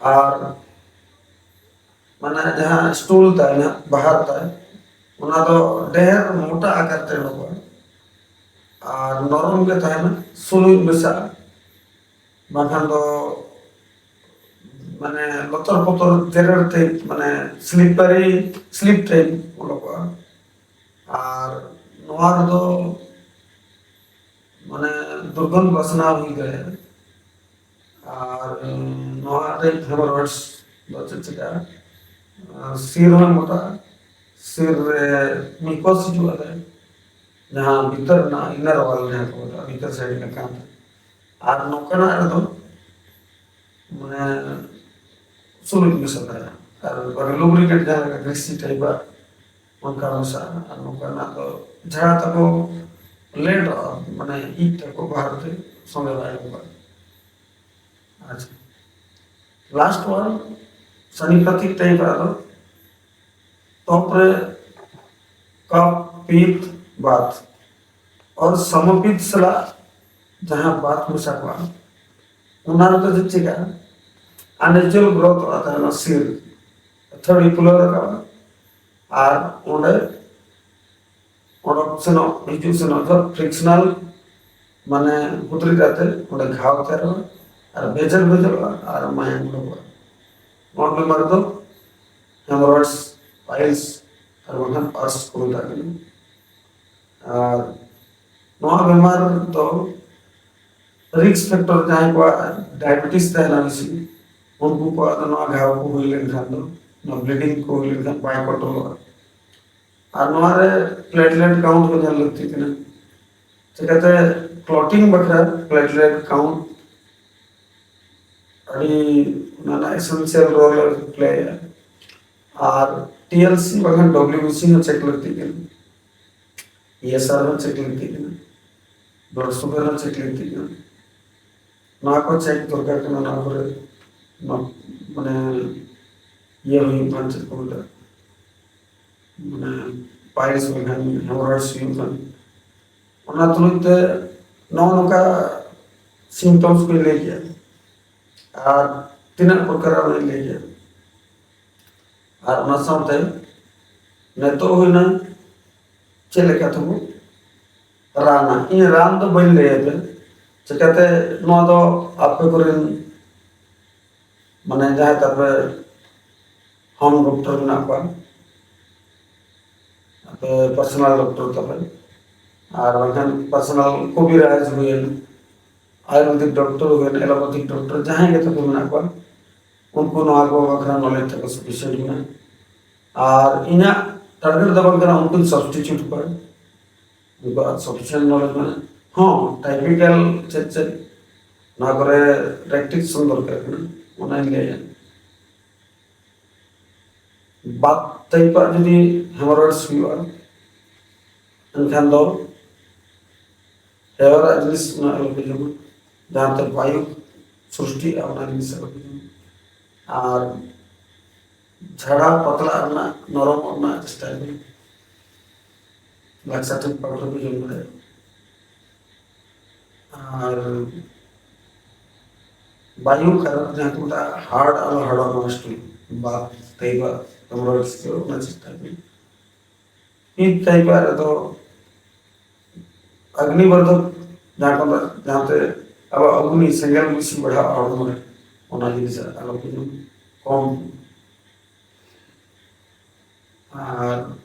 ᱟᱨ ᱢᱟᱱᱮ ᱡᱟᱦᱟᱸ ᱥᱴᱩᱞ ᱛᱟᱭ ᱱᱟᱦᱟᱜ, ᱵᱟᱦᱟᱨ ᱛᱟᱭ, ᱚᱱᱟ ᱫᱚ ᱰᱷᱮᱨ ᱢᱚᱴᱟ ᱟᱠᱟᱨ ᱛᱮ ᱩᱰᱩᱠᱚᱜᱼᱟ ᱟᱨ ᱱᱚᱨᱚᱢ ᱜᱮ ᱛᱟᱦᱮᱱᱟ, ᱥᱩᱱᱩᱡ ᱢᱮᱥᱟᱜᱼᱟ, ᱵᱟᱝᱠᱷᱟᱱ ᱫᱚ ᱢᱟᱱᱮ ᱞᱚᱛᱚᱨ ᱯᱚᱛᱚᱨ ᱡᱮᱨᱮᱲ ᱴᱟᱭᱤᱯ, ᱢᱟᱱᱮ ᱥᱞᱤᱯᱟᱨᱤ, ᱥᱞᱤᱯ ᱴᱟᱭᱤᱯ ᱩᱰᱩᱠᱚᱜᱼᱟ᱾ ᱟᱨ ᱱᱚᱣᱟ ᱨᱮᱫᱚ ᱢᱟᱱᱮ ᱫᱩᱨᱜᱚᱱᱫᱷ ᱵᱟᱥᱱᱟ ᱦᱩᱭ ᱫᱟᱲᱮᱭᱟᱜᱼᱟ᱾ ᱟᱨ ᱱᱚᱣᱟ ᱨᱮ ᱦᱮᱢᱳᱨᱚᱭᱮᱰᱥ ᱫᱚ ᱪᱮᱫ ᱪᱤᱠᱟᱹᱜᱼᱟ? ᱟᱨ ᱥᱤᱨ ᱦᱚᱸ ᱢᱚᱴᱟᱜᱼᱟ, ᱥᱤᱨ ᱨᱮ ᱢᱤᱠᱚᱥ ᱦᱤᱡᱩᱜᱼᱟ, ᱡᱟᱦᱟᱸ ᱵᱷᱤᱛᱟᱹᱨ ᱨᱮᱱᱟᱜ ᱤᱱᱟᱨ ᱣᱟᱞ ᱡᱟᱦᱟᱸ ᱠᱚ ᱢᱮᱛᱟᱜᱼᱟ, ᱵᱷᱤᱛᱟᱹᱨ ᱥᱟᱭᱤᱰ ᱨᱮᱱᱟᱜ ᱠᱟᱱ᱾ ᱟᱨ ᱱᱚᱝᱠᱟᱱᱟᱜ ᱨᱮᱫᱚ ᱢᱟᱱᱮ ᱥᱩᱱᱩᱡ ᱢᱮᱥᱟ ᱫᱷᱟᱨᱟ, ᱟᱨ ᱚᱠᱟᱨᱮ ᱞᱩᱵᱨᱤᱠᱮᱴ ᱡᱟᱦᱟᱸ ᱞᱮᱠᱟ ᱜᱨᱤᱥᱤ ᱴᱟᱭᱤᱯ ᱟᱜ ᱚᱱᱠᱟ ᱢᱮᱥᱟᱜᱼᱟ, ᱟᱨ ᱱᱚᱝᱠᱟᱱᱟᱜ ᱫᱚ ᱡᱷᱟᱲᱟ ᱛᱟᱠᱚ ᱞᱮᱴᱚᱜᱼᱟ, ᱢᱟᱱᱮ ᱤᱡ ᱛᱟᱠᱚ ᱵᱟᱦᱟᱨ ᱛᱮ ᱥᱚᱸᱜᱮ ᱵᱟᱭ ᱩᱰᱩᱠᱚᱜᱼᱟ᱾ ᱟᱪᱪᱷᱟ, ᱞᱟᱥᱴ ᱣᱟᱱ ᱥᱟᱱᱤᱯᱟᱛᱤᱠ ᱴᱟᱭᱤᱯ ᱟᱜ ᱫᱚ ᱴᱚᱯ ᱨᱮ ᱠᱟᱯ, ᱯᱤᱛ, ᱵᱟᱛ, ᱟᱨ ᱥᱚᱢᱚᱯᱤᱛ ᱥᱟᱞᱟᱜ ᱡᱟᱦᱟᱸ ᱵᱟᱛ ᱢᱮᱥᱟ ᱠᱚᱜᱼᱟ, ᱚᱱᱟ ᱨᱮᱫᱚ ᱪᱮᱫ ᱪᱤᱠᱟᱹᱜᱼᱟ? unnatural growth ᱚᱜᱼᱟ, ᱛᱟᱦᱚᱞᱮ ᱚᱱᱟ ᱥᱤᱨ ᱟᱹᱛᱷᱟᱹᱲᱤ ᱯᱷᱩᱞᱟᱹᱣ ᱨᱟᱠᱟᱵᱼᱟ᱾ ᱟᱨ ᱚᱸᱰᱮ ᱚᱰᱚᱠ ᱥᱮᱱᱚᱜ, ᱦᱤᱡᱩᱜ ᱥᱮᱱᱚᱜ ᱫᱚ ᱯᱷᱨᱤᱠᱥᱚᱱᱟᱞ, ᱢᱟᱱᱮ ᱦᱩᱫᱽᱨᱤ ᱠᱟᱛᱮ ᱚᱸᱰᱮ ᱜᱷᱟᱣ ᱛᱮᱭᱟᱨᱚᱜᱼᱟ ᱟᱨ ᱵᱷᱮᱡᱟᱞ ᱵᱷᱮᱡᱟᱞᱚᱜᱼᱟ ᱟᱨ ᱢᱟᱭᱟᱢ ᱩᱰᱩᱠᱚᱜᱼᱟ᱾ ᱱᱚᱣᱟ ᱵᱤᱢᱟᱨ ᱫᱚ ᱦᱮᱢᱚᱨᱚᱭᱮᱰᱥ, ᱯᱟᱭᱤᱞᱥ ᱟᱨ ᱵᱟᱝᱠᱷᱟᱱ ᱯᱟᱨᱥ ᱠᱚ ᱢᱮᱛᱟᱜ ᱠᱟᱱᱟ᱾ ᱟᱨ ᱱᱚᱣᱟ ᱵᱤᱢᱟᱨ ᱫᱚ ᱨᱤᱥᱠ ᱯᱷᱮᱠᱴᱚᱨ, ᱡᱟᱦᱟᱸᱭ ᱠᱚᱣᱟᱜ ᱰᱟᱭᱟᱵᱮᱴᱤᱥ ᱛᱟᱦᱮᱱᱟ ᱵᱮᱥᱤ, ᱩᱱᱠᱩ ᱠᱚᱣᱟᱜ ᱫᱚ ᱱᱚᱣᱟ ᱜᱷᱟᱣ ᱠᱚ ᱦᱩᱭ ᱞᱮᱱᱠᱷᱟᱱ ᱫᱚ, ᱱᱚᱣᱟ ᱵᱞᱤᱰᱤᱝ ᱠᱚ ᱦᱩᱭ ᱞᱮᱱᱠᱷᱟᱱ ᱵᱟᱭ ᱠᱚᱱᱴᱨᱳᱞᱚᱜᱼᱟ᱾ ᱟᱨ ᱱᱚᱣᱟ ᱨᱮ ᱯᱞᱮᱴᱞᱮᱴ ᱠᱟᱣᱩᱱᱴ ᱦᱚᱸ ᱧᱮᱞ ᱞᱟᱹᱠᱛᱤ ᱠᱟᱱᱟ᱾ ᱪᱤᱠᱟᱹᱛᱮ ᱠᱞᱚᱴᱤᱝ ᱵᱟᱠᱷᱨᱟ ᱯᱞᱮᱴᱞᱮᱴ ᱠᱟᱣᱩᱱᱴ ᱟᱹᱰᱤ ᱚᱱᱟ ᱨᱮᱱᱟᱜ ᱮᱥᱮᱱᱥᱤᱭᱟᱞ ᱨᱳᱞ ᱮ ᱯᱞᱮᱭᱟ᱾ ᱟᱨ ᱴᱤ ᱮᱞ ᱥᱤ ᱵᱟᱠᱷᱟᱱ ᱰᱚᱵᱽᱞᱤᱭᱩ ᱵᱤ ᱥᱤ ᱦᱚᱸ ᱪᱮᱠ ᱞᱟᱹᱠᱛᱤ ᱠᱟᱱᱟ, ᱤ ᱮᱥ ᱟᱨ ᱦᱚᱸ ᱪᱮᱠ ᱞᱟᱹᱠᱛᱤ ᱠᱟᱱᱟ, ᱵᱞᱟᱰ ᱥᱩᱜᱟᱨ ᱦᱚᱸ ᱪᱮᱠ ᱞᱟᱹᱠᱛᱤ ᱠᱟᱱᱟ᱾ ᱱᱚᱣᱟ ᱠᱚ ᱪᱮᱠ ᱫᱚᱨᱠᱟᱨ ᱠᱟᱱᱟ᱾ ᱱᱚᱣᱟ ᱠᱚᱨᱮ ᱢᱟ-, ᱢᱟᱱᱮ ᱤᱭᱟᱹ ᱦᱩᱭᱩᱜ ᱠᱷᱟᱱ, ᱪᱮᱫ ᱠᱚ ᱢᱮᱛᱟᱜᱼᱟ, ᱢᱟᱱᱮ ᱯᱟᱭᱤᱞᱥ ᱦᱩᱭᱩᱜ ᱠᱷᱟᱱ, ᱦᱮᱢᱚᱨᱚᱭᱮᱰᱥ ᱦᱩᱭᱩᱜ ᱠᱷᱟᱱ, ᱚᱱᱟ ᱛᱩᱞᱩᱡ ᱛᱮ ᱱᱚᱜᱼᱚ ᱱᱚᱝᱠᱟ ᱥᱤᱢᱴᱚᱢᱥ ᱠᱚᱧ ᱞᱟᱹᱭ ᱠᱮᱜᱼᱟ ᱟᱨ ᱛᱤᱱᱟᱹᱜ ᱯᱨᱚᱠᱟᱨ ᱚᱱᱟᱧ ᱞᱟᱹᱭ ᱠᱮᱜᱼᱟ᱾ ᱟᱨ ᱚᱱᱟ ᱥᱟᱶᱛᱮ ᱱᱤᱛᱚᱜ ᱦᱩᱭᱱᱟ ᱪᱮᱫ ᱞᱮᱠᱟ ᱛᱮᱵᱚ ᱨᱟᱱᱟ᱾ ᱤᱧ ᱨᱟᱱ ᱫᱚ ᱵᱟᱹᱧ ᱞᱟᱹᱭ ᱟᱯᱮ, ᱪᱤᱠᱟᱹᱛᱮ ᱱᱚᱣᱟ ᱫᱚ ᱟᱯᱮ ᱠᱚᱨᱮᱱ, ᱢᱟᱱᱮ ᱡᱟᱦᱟᱸᱭ ᱛᱟᱯᱮ ᱦᱳᱢ ᱰᱚᱠᱴᱚᱨ ᱢᱮᱱᱟᱜ ᱠᱚᱣᱟ, ᱟᱯᱮ ᱯᱟᱨᱥᱚᱱᱟᱞ ᱰᱚᱠᱴᱚᱨ ᱛᱟᱯᱮ, ᱟᱨ ᱵᱟᱝᱠᱷᱟᱱ ᱯᱟᱨᱥᱚᱱᱟᱞ ᱠᱚᱵᱤᱨᱟᱡᱽ ᱦᱩᱭᱮᱱ, ᱟᱭᱩᱨᱵᱮᱫᱤᱠ ᱰᱚᱠᱴᱚᱨ ᱦᱩᱭᱮᱱ, ᱮᱞᱳᱯᱮᱛᱷᱤᱠ ᱰᱚᱠᱴᱚᱨ, ᱡᱟᱦᱟᱸᱭ ᱜᱮ ᱛᱟᱯᱮ ᱢᱮᱱᱟᱜ ᱠᱚᱣᱟ, ᱩᱱᱠᱩ ᱱᱚᱣᱟ ᱠᱚ ᱵᱟᱠᱷᱨᱟ ᱱᱚᱞᱮᱡᱽ ᱛᱟᱠᱚ ᱥᱟᱯᱷᱤᱥᱤᱭᱮᱱᱴ ᱢᱮᱱᱟᱜᱼᱟ᱾ ᱟᱨ ᱤᱧᱟᱹᱜ ᱴᱟᱨᱜᱮᱴ ᱫᱚ ᱵᱟᱝ ᱠᱟᱱᱟ ᱩᱱᱠᱩᱧ ᱥᱟᱵᱥᱴᱤᱴᱤᱭᱩᱴ ᱠᱚᱣᱟ, ᱩᱱᱠᱩᱣᱟᱜ ᱥᱟᱯᱷᱤᱥᱤᱭᱮᱱᱴ ᱱᱚᱞᱮᱡᱽ ᱢᱮᱱᱟᱜᱼᱟ᱾ ᱦᱚᱸ, ᱴᱟᱭᱯᱤᱠᱟᱞ ᱪᱮᱫ ᱪᱮᱫ ᱱᱚᱣᱟ ᱠᱚᱨᱮ ᱯᱨᱮᱠᱴᱤᱥ ᱫᱚᱨᱠᱟᱨ ᱠᱟᱱᱟ, ᱚᱱᱟᱧ ᱞᱟᱹᱭᱟ᱾ ᱵᱟᱫ ᱴᱟᱭᱤᱯᱟᱜ ᱡᱩᱫᱤ ᱦᱮᱢᱚᱨᱚᱭᱮᱰᱥ ᱦᱩᱭᱩᱜᱼᱟ, ᱮᱱᱠᱷᱟᱱ ᱫᱚ ᱦᱮᱣᱮᱨᱟᱜ ᱡᱤᱱᱤᱥ ᱚᱱᱟ ᱟᱞᱚᱯᱮ ᱡᱚᱢᱟ, ᱡᱟᱦᱟᱸᱛᱮ ᱵᱟᱭᱩ ᱥᱨᱤᱥᱴᱤᱜᱼᱟ, ᱚᱱᱟ ᱡᱤᱱᱤᱥ ᱟᱞᱚᱯᱮ ᱡᱚᱢᱟ᱾ ᱟᱨ ᱡᱷᱟᱲᱟ ᱯᱟᱛᱞᱟᱜ ᱨᱮᱱᱟᱜ, ᱱᱚᱨᱚᱢᱚᱜ ᱨᱮᱱᱟᱜ ᱪᱮᱥᱴᱟᱭ ᱢᱮ᱾ ᱞᱟᱠᱥᱟᱴᱤᱠ ᱯᱟᱣᱰᱟᱨ ᱯᱮ ᱡᱚᱢ ᱫᱟᱲᱮᱭᱟᱜᱼᱟ᱾ ᱟᱨ ᱵᱟᱭᱩ ᱠᱟᱨᱚᱱ ᱡᱟᱦᱟᱸ ᱠᱚ ᱢᱮᱛᱟᱜᱼᱟ ᱦᱟᱨᱰ ᱟᱞᱚ ᱦᱟᱨᱰ ᱱᱚᱥᱴ ᱦᱩᱭᱩᱜ, ᱵᱟᱛ ᱛᱮᱭᱵᱟ ᱛᱚᱢᱨᱚ ᱚᱱᱟ ᱪᱮᱥᱴᱟ ᱦᱩᱭᱩᱜ᱾ ᱤᱧ ᱛᱟᱭᱵᱟ ᱨᱮᱫᱚ ᱟᱜᱽᱱᱤ ᱵᱟᱨᱫᱷᱚᱠ ᱡᱟᱦᱟᱸ ᱠᱚ ᱢᱮᱛᱟᱜ, ᱡᱟᱦᱟᱸᱛᱮ ᱟᱵᱚ ᱟᱜᱽᱱᱤ ᱥᱮᱸᱜᱮᱞ ᱵᱮᱥᱤ ᱵᱟᱲᱦᱟᱜᱼᱟ ᱦᱚᱲᱢᱚ ᱨᱮ, ᱚᱱᱟ ᱡᱤᱱᱤᱥ ᱟᱞᱚ ᱠᱚ ᱧᱩ, ᱠᱚᱢ᱾ ᱟᱨ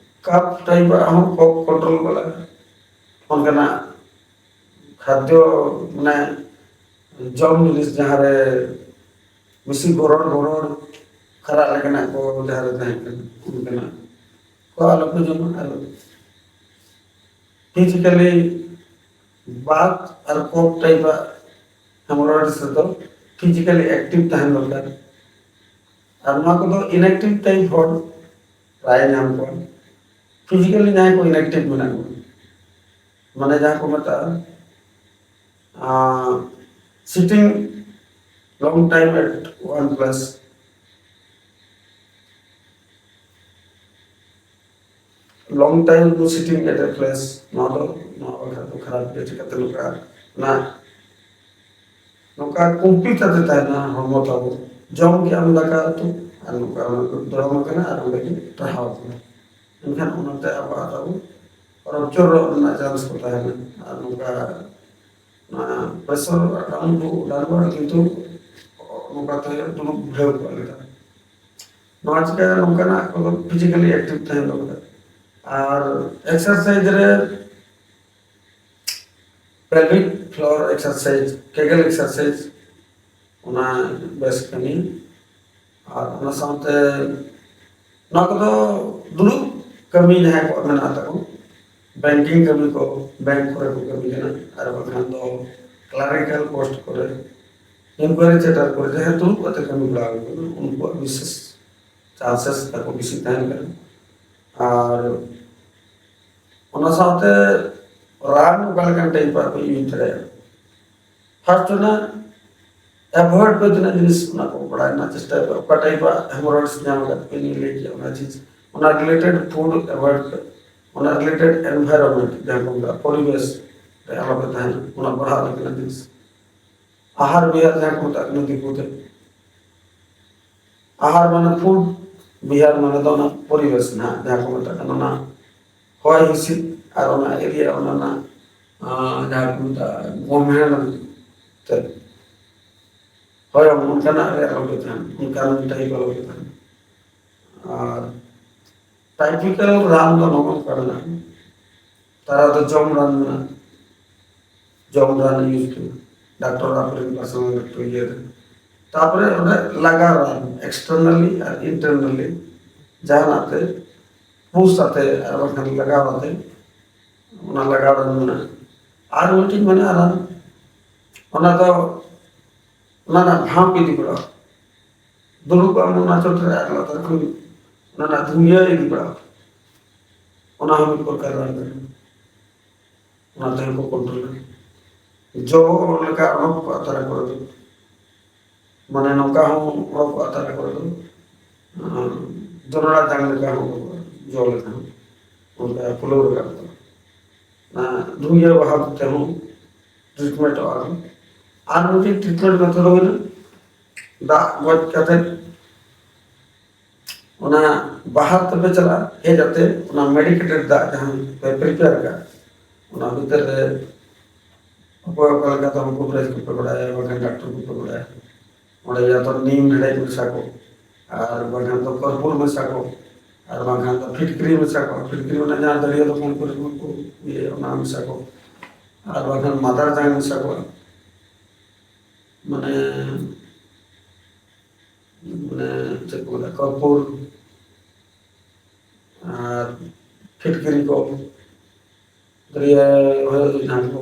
ᱠᱟᱯ ᱴᱟᱭᱤᱯ ᱟᱜ ᱦᱚᱸ ᱠᱚᱯ ᱠᱚᱱᱴᱨᱳᱞ ᱠᱚ ᱞᱟᱜᱟᱜᱼᱟ᱾ ᱚᱱᱠᱟᱱᱟᱜ ᱠᱷᱟᱫᱽᱭᱚ ᱢᱟᱱᱮ ᱡᱚᱢ ᱡᱤᱱᱤᱥ ᱡᱟᱦᱟᱸ ᱨᱮ ᱵᱮᱥᱤ ᱜᱚᱨᱚᱲ ᱜᱚᱨᱚᱲ ᱠᱷᱟᱨᱟᱜ ᱞᱮᱠᱟᱱᱟᱜ ᱠᱚ ᱡᱟᱦᱟᱸ ᱨᱮ ᱛᱟᱦᱮᱸ ᱠᱟᱱᱟ, ᱚᱱᱠᱟᱱᱟᱜ ᱠᱚ ᱟᱞᱚ ᱯᱮ ᱡᱚᱢᱟ᱾ ᱟᱨ ᱯᱷᱤᱡᱤᱠᱟᱞᱤ ᱵᱟᱛ ᱟᱨ ᱠᱚᱯ ᱴᱟᱭᱤᱯ ᱟᱜ ᱦᱮᱢᱳᱨᱚᱭᱮᱰᱥ ᱨᱮᱫᱚ ᱯᱷᱤᱡᱤᱠᱟᱞᱤ ᱮᱠᱴᱤᱵᱷ ᱛᱟᱦᱮᱱ ᱫᱚᱨᱠᱟᱨ᱾ ᱟᱨ ᱱᱚᱣᱟ ᱠᱚᱫᱚ ᱤᱱᱮᱠᱴᱤᱵᱷ ᱴᱟᱭᱤᱯ ᱦᱚᱲ ᱯᱨᱟᱭ ᱧᱟᱢ ᱠᱚᱣᱟ᱾ ᱯᱷᱤᱡᱤᱠᱟᱞᱤ ᱡᱟᱦᱟᱸᱭ ᱠᱚ ᱤᱱᱮᱠᱴᱤᱵᱷ ᱢᱮᱱᱟᱜ ᱠᱚᱣᱟ, ᱢᱟᱱᱮ ᱡᱟᱦᱟᱸ ᱠᱚ ᱢᱮᱛᱟᱜᱼᱟ sitting long time at one place, long time to sitting at a place, ᱱᱚᱣᱟ ᱫᱚ ᱱᱚᱣᱟ ᱵᱟᱠᱷᱨᱟ ᱫᱚ ᱠᱷᱟᱨᱟᱯ ᱜᱮ᱾ ᱪᱤᱠᱟᱹᱛᱮ ᱱᱚᱝᱠᱟ ᱱᱟ ᱱᱚᱝᱠᱟ ᱠᱚᱢᱯᱤ ᱠᱟᱛᱮ ᱛᱟᱦᱮᱱᱟ ᱦᱚᱲᱢᱚ ᱛᱟᱵᱚ, ᱡᱚᱢ ᱠᱮᱜ ᱟᱢ ᱫᱟᱠᱟ ᱩᱛᱩ ᱟᱨ ᱱᱚᱝᱠᱟ ᱚᱱᱟ ᱠᱚ ᱫᱚᱲᱚᱢ ᱟᱠᱟᱱᱟ ᱟᱨ ᱚᱸᱰᱮ ᱜᱮ ᱴᱟᱨᱦᱟᱣ ᱟᱠᱟᱱᱟ᱾ ᱮᱱᱠᱷᱟᱱ ᱚᱱᱟᱛᱮ ᱟᱵᱚᱣᱟᱜ ᱛᱟᱵᱚ ᱨᱚᱯᱪᱚᱨᱚᱜ ᱨᱮᱱᱟᱜ ᱪᱟᱱᱥ ᱠᱚ ᱛᱟᱦᱮᱱᱟ᱾ ᱟᱨ ᱱᱚᱝᱠᱟ ᱚᱱᱟ ᱯᱨᱮᱥᱟᱨ ᱰᱟᱣᱩᱱ ᱰᱟᱣᱩᱱᱣᱟᱨᱰ ᱠᱤᱱᱛᱩ ᱱᱚᱝᱠᱟᱛᱮ ᱫᱩᱲᱩᱵ ᱵᱷᱤᱲᱟᱹᱣ ᱠᱚᱜ ᱞᱮᱠᱟ᱾ ᱱᱚᱣᱟ ᱪᱤᱠᱟᱹ ᱱᱚᱝᱠᱟᱱᱟᱜ ᱠᱚᱫᱚ ᱯᱷᱤᱡᱤᱠᱟᱞᱤ ᱮᱠᱴᱤᱵᱷ ᱛᱟᱦᱮᱱ ᱫᱚᱨᱠᱟᱨ᱾ ᱟᱨ ᱮᱠᱥᱟᱨᱥᱟᱭᱤᱡᱽ ᱨᱮ ᱯᱮᱞᱵᱷᱤᱠ ᱯᱷᱞᱳᱨ ᱮᱠᱥᱟᱨᱥᱟᱭᱤᱡᱽ, ᱠᱮᱜᱮᱞ ᱮᱠᱥᱟᱨᱥᱟᱭᱤᱡᱽ, ᱚᱱᱟ ᱵᱮᱥ ᱠᱟᱹᱢᱤ᱾ ᱟᱨ ᱚᱱᱟ ᱥᱟᱶᱛᱮ ᱱᱚᱣᱟ ᱠᱚᱫᱚ ᱫᱩᱲᱩᱵ ᱠᱟᱹᱢᱤ ᱡᱟᱦᱟᱸᱭ ᱠᱚᱣᱟᱜ ᱢᱮᱱᱟᱜ ᱛᱟᱠᱚ, ᱵᱮᱝᱠᱤᱝ ᱠᱟᱹᱢᱤ ᱠᱚ, ᱵᱮᱝᱠ ᱠᱚᱨᱮ ᱠᱚ ᱠᱟᱹᱢᱤ ᱠᱟᱱᱟ, ᱟᱨ ᱵᱟᱝᱠᱷᱟᱱ ᱫᱚ ᱠᱞᱟᱨᱤᱠᱟᱞ ᱯᱳᱥᱴ ᱠᱚᱨᱮ, ᱤᱱᱠᱩᱭᱟᱨᱤ ᱛᱷᱤᱭᱮᱴᱟᱨ ᱠᱚᱨᱮ ᱡᱟᱦᱟᱸᱭ ᱫᱩᱲᱩᱵ ᱠᱟᱛᱮ ᱠᱟᱹᱢᱤ ᱵᱟᱲᱟ ᱦᱩᱭ ᱠᱟᱱᱟ, ᱩᱱᱠᱩᱣᱟᱜ ᱵᱤᱥᱮᱥ ᱪᱟᱱᱥᱮᱥ ᱛᱟᱠᱚ ᱵᱮᱥᱤ ᱛᱟᱦᱮᱱ ᱠᱟᱱᱟ᱾ ᱟᱨ ᱚᱱᱟ ᱥᱟᱶᱛᱮ ᱨᱟᱱ ᱚᱠᱟ ᱞᱮᱠᱟᱱ ᱴᱟᱭᱤᱯ ᱟᱜ ᱠᱚ ᱤᱭᱩᱡᱽ ᱫᱟᱲᱮᱭᱟᱜᱼᱟ᱾ ᱯᱷᱟᱨᱥᱴ ᱚᱱᱟ ᱮᱵᱷᱚᱭᱮᱰ ᱠᱚ ᱛᱤᱱᱟᱹᱜ ᱡᱤᱱᱤᱥ ᱚᱱᱟ ᱠᱚ ᱵᱟᱲᱟᱭ ᱨᱮᱱᱟᱜ ᱪᱮᱥᱴᱟᱭ ᱯᱮ᱾ ᱚᱠᱟ ᱴᱟᱭᱤᱯ ᱟᱜ ᱦᱮᱢᱳᱨᱚᱭᱮᱰᱥ ᱧᱟᱢ ᱟᱠᱟᱫ ᱯᱮ, ᱤᱧ ᱞᱟᱹᱭ ᱠᱮᱫ ᱚᱱᱟ ᱪᱤᱡᱽ, ᱚᱱᱟ ᱨᱤᱞᱮᱴᱮᱰ ᱯᱷᱩᱰ ᱮᱵᱷᱚᱭᱮᱰ ᱯᱮ᱾ ᱚᱱᱟ ᱨᱤᱞᱮᱴᱮᱰ ᱮᱱᱵᱷᱟᱭᱨᱚᱱᱢᱮᱱᱴ ᱡᱟᱦᱟᱸ ᱠᱚ ᱢᱮᱛᱟᱜᱼᱟ ᱯᱚᱨᱤᱵᱮᱥ ᱨᱮ ᱟᱞᱚ ᱯᱮ ᱛᱟᱦᱮᱱᱟ, ᱚᱱᱟ ᱵᱟᱲᱦᱟᱣ ᱞᱮᱠᱟᱱᱟᱜ ᱡᱤᱱᱤᱥ᱾ ᱟᱦᱟᱨ ᱵᱤᱦᱟᱨ ᱡᱟᱦᱟᱸ ᱠᱚ ᱢᱮᱛᱟᱜ ᱠᱟᱱᱟ ᱫᱤᱠᱩ ᱛᱮ, ᱟᱦᱟᱨ ᱢᱟᱱᱮ ᱯᱷᱩᱰ, ᱵᱤᱦᱟᱨ ᱢᱟᱱᱮ ᱫᱚ ᱚᱱᱟ ᱯᱚᱨᱤᱵᱮᱥ ᱱᱟᱦᱟᱜ, ᱡᱟᱦᱟᱸ ᱠᱚ ᱢᱮᱛᱟᱜ ᱠᱟᱱᱟ ᱚᱱᱟ ᱦᱚᱭ ᱦᱤᱸᱥᱤᱫ ᱟᱨ ᱚᱱᱟ ᱮᱨᱤᱭᱟ, ᱚᱱᱟ ᱨᱮᱱᱟᱜ, ᱟᱸ, ᱡᱟᱦᱟᱸ ᱠᱚ ᱢᱮᱛᱟᱜᱼᱟ ᱜᱚᱢᱦᱮᱲ ᱛᱮ, ᱦᱳᱭ, ᱚᱱᱠᱟᱱᱟᱜ ᱨᱮ ᱟᱞᱚ ᱯᱮ ᱛᱟᱦᱮᱱ, ᱚᱱᱠᱟᱱ ᱴᱟᱭᱤᱯ ᱟᱞᱚ ᱯᱮ ᱛᱟᱦᱮᱱ᱾ ᱟᱨ ᱴᱟᱭᱯᱤᱠᱟᱞ ᱨᱟᱱ ᱫᱚ ᱱᱚᱜᱼᱚ ᱱᱚᱝᱠᱟ ᱢᱮᱱᱟᱜᱼᱟ᱾ ᱛᱟᱨᱟ ᱫᱚ ᱡᱚᱢ ᱨᱟᱱ ᱢᱮᱱᱟᱜᱼᱟ, ᱡᱚᱢ ᱨᱟᱱ ᱤᱭᱩᱡᱽ ᱠᱟᱱᱟ, ᱰᱟᱠᱛᱚᱨ ᱟᱯᱮᱨᱮᱱ ᱯᱟᱨᱥᱚᱱᱟᱞ ᱰᱟᱠᱛᱚᱨ ᱤᱭᱟᱹ ᱨᱮ᱾ ᱛᱟᱨᱯᱚᱨᱮ ᱚᱸᱰᱮ ᱞᱟᱜᱟᱣ ᱨᱟᱱ, ᱮᱠᱥᱴᱟᱨᱱᱟᱞᱤ ᱟᱨ ᱤᱱᱴᱟᱨᱱᱟᱞᱤ, ᱡᱟᱦᱟᱱᱟᱜ ᱛᱮ ᱯᱩᱥ ᱟᱛᱮ ᱟᱨ ᱵᱟᱝᱠᱷᱟᱱ ᱞᱟᱜᱟᱣ ᱟᱛᱮ ᱚᱱᱟ ᱞᱟᱜᱟᱣ ᱨᱟᱱ ᱢᱮᱱᱟᱜᱼᱟ᱾ ᱟᱨ ᱢᱤᱫᱴᱤᱡ ᱢᱮᱱᱟᱜᱼᱟ ᱨᱟᱱ, ᱚᱱᱟ ᱫᱚ ᱚᱱᱟ ᱨᱮᱱᱟᱜ ᱵᱷᱟᱯ ᱤᱫᱤ ᱠᱚᱨᱟ, ᱫᱩᱲᱩᱵ ᱟᱢ ᱚᱱᱟ ᱪᱚᱴ ᱨᱮ ᱟᱨ ᱞᱟᱛᱟᱨ ᱠᱷᱚᱱ ᱚᱱᱟ ᱨᱮᱱᱟᱜ ᱫᱷᱩᱸᱭᱟᱹ ᱤᱫᱤ ᱵᱟᱲᱟ, ᱚᱱᱟ ᱦᱚᱸ ᱢᱤᱫ ᱯᱨᱚᱠᱟᱨ ᱨᱟᱱ ᱠᱟᱱᱟ᱾ ᱚᱱᱟ ᱛᱮᱦᱚᱸ ᱠᱚ ᱠᱚᱱᱴᱨᱳᱞᱟ᱾ ᱡᱚ ᱞᱮᱠᱟ ᱚᱰᱚᱠ ᱠᱚᱜᱼᱟ ᱛᱟᱨᱟ ᱠᱚᱨᱮ ᱫᱚ, ᱢᱟᱱᱮ ᱱᱚᱝᱠᱟ ᱦᱚᱸ ᱚᱰᱚᱠ ᱠᱚᱜᱼᱟ ᱛᱟᱨᱟ ᱠᱚᱨᱮ ᱫᱚ, ᱟᱨ ᱡᱚᱱᱚᱲᱟ ᱡᱟᱝ ᱞᱮᱠᱟ ᱦᱚᱸ ᱚᱰᱚᱠᱚᱜᱼᱟ, ᱡᱚ ᱞᱮᱠᱟ ᱦᱚᱸ ᱚᱱᱠᱟ ᱯᱷᱩᱞᱟᱹᱣ ᱨᱟᱠᱟᱵ ᱠᱚᱜᱼᱟ᱾ ᱚᱱᱟ ᱫᱷᱩᱸᱭᱟᱹ ᱵᱟᱦᱟ ᱛᱮᱦᱚᱸ ᱴᱨᱤᱴᱢᱮᱱᱴᱚᱜᱼᱟ᱾ ᱟᱨ ᱢᱤᱫᱴᱤᱡ ᱴᱨᱤᱴᱢᱮᱱᱴ ᱢᱮᱛᱷᱚᱰ ᱦᱩᱭᱱᱟ ᱫᱟᱜ ᱜᱚᱡ ᱠᱟᱛᱮ ᱚᱱᱟ ᱵᱟᱦᱟᱨ ᱛᱮᱯᱮ ᱪᱟᱞᱟᱜᱼᱟ, ᱦᱮᱡ ᱠᱟᱛᱮ ᱚᱱᱟ ᱢᱮᱰᱤᱠᱮᱴᱮᱰ ᱫᱟᱜ ᱡᱟᱦᱟᱸ ᱯᱮ ᱯᱨᱤᱯᱮᱭᱟᱨ ᱟᱠᱟᱫ, ᱚᱱᱟ ᱵᱷᱤᱛᱟᱹᱨ ᱨᱮ ᱚᱠᱚᱭ ᱚᱠᱟ ᱞᱮᱠᱟ ᱛᱟᱵᱚᱱ ᱠᱚ ᱵᱨᱟᱥ ᱠᱚᱯᱮ ᱵᱟᱲᱟᱭᱟ, ᱵᱟᱝᱠᱷᱟᱱ ᱰᱟᱠᱛᱚᱨ ᱠᱚᱯᱮ ᱵᱟᱲᱟᱭᱟ, ᱚᱸᱰᱮ ᱭᱟ ᱛᱚ ᱱᱤᱢ ᱦᱮᱰᱮᱡ ᱢᱮᱥᱟ ᱠᱚ, ᱟᱨ ᱵᱟᱝᱠᱷᱟᱱ ᱫᱚ ᱠᱚᱨᱯᱩᱨ ᱢᱮᱥᱟ ᱠᱚ, ᱟᱨ ᱵᱟᱝᱠᱷᱟᱱ ᱫᱚ ᱯᱷᱤᱴᱠᱨᱤ ᱢᱮᱥᱟ ᱠᱚ᱾ ᱯᱷᱤᱴᱠᱨᱤ ᱚᱱᱟ ᱡᱟᱦᱟᱸ ᱫᱟᱹᱨᱭᱟᱹ ᱫᱚᱠᱟᱱ ᱠᱚᱨᱮ ᱠᱚ ᱤᱭᱟᱹᱭᱟ, ᱚᱱᱟ ᱢᱮᱥᱟ ᱠᱚ, ᱟᱨ ᱵᱟᱝᱠᱷᱟᱱ ᱢᱟᱫᱟᱨ ᱡᱟᱝ ᱢᱮᱥᱟ ᱠᱚ, ᱢᱟᱱᱮ, ᱢᱟᱱᱮ ᱪᱮᱫ ᱠᱚ ᱢᱮᱛᱟᱜᱼᱟ, ᱠᱚᱨᱯᱩᱨ ᱟᱨ ᱯᱷᱤᱴᱠᱨᱤ ᱠᱚ, ᱫᱟᱹᱨᱭᱟᱹ ᱦᱚᱭ ᱡᱟᱦᱟᱸ ᱠᱚ